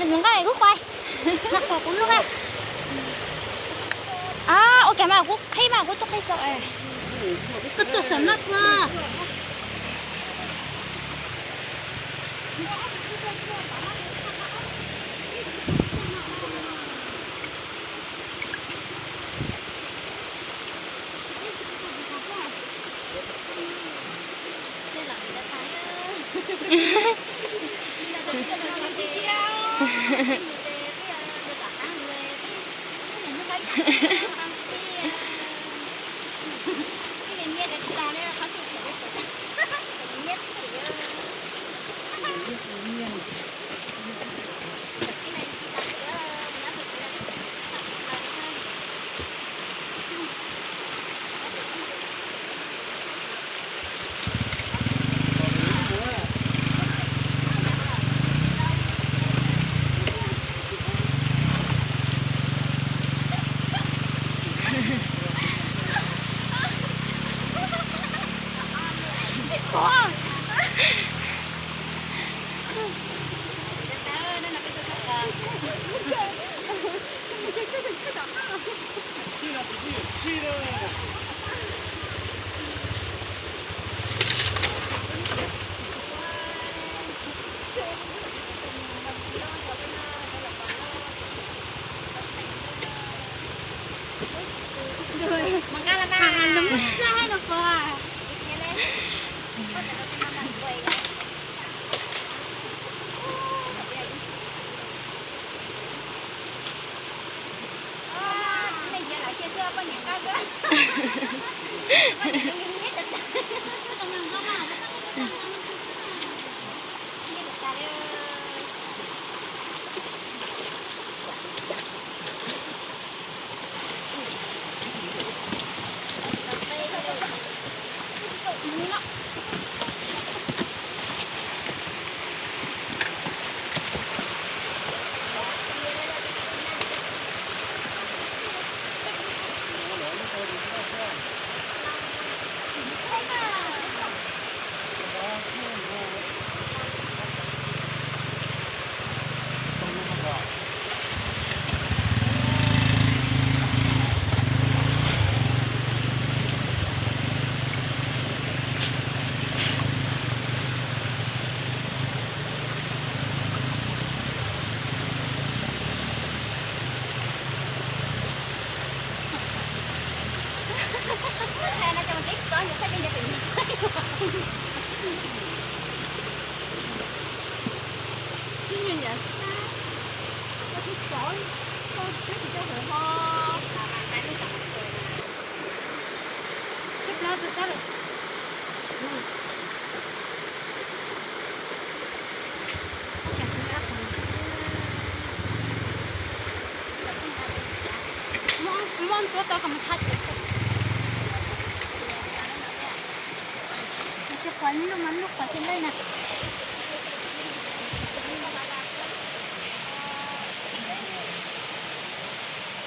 Nws nqa kuv quaj. Nqa kuv lub nqa. A, ua cas mas kuv qhib mas kuv twb qhib tau. Koj tuaj saum no koj.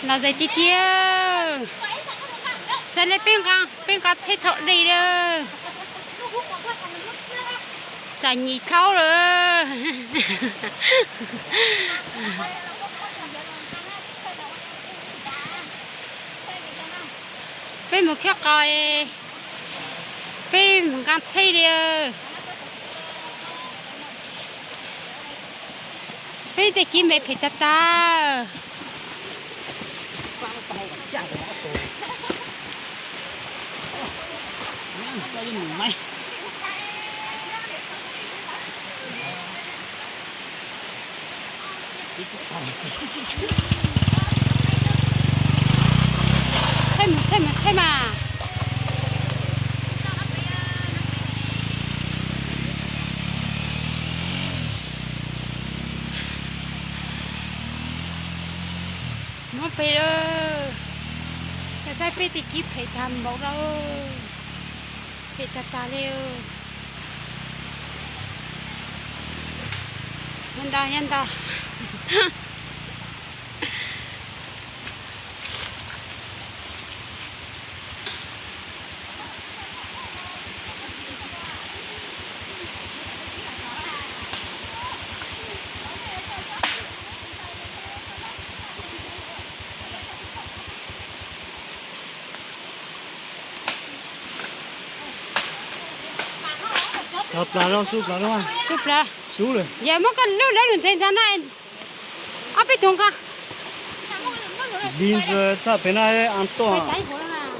Los zais tiag tiag. Saib ne, peb nqa, peb nqa tsheb thaum dej lawm. Tsam nyim thaub lawm. Peb mus khiab qos, peb mus nqa tsheb li. Peb tej kiv me phem tas tas. Tsheb mus, tsheb mus, tsheb mas. Muab pem lawm. Yog saib peb tej kiv phem tag npaum lawm. Phem tag tag li. Nyob ntau, nyob ntau. Plas, sub plas, sub lawm. Yog muab koj lub lab lus ntxhe ntxag no ob peb tug nqa. Ntxhe tshaj pem no, an tuaj.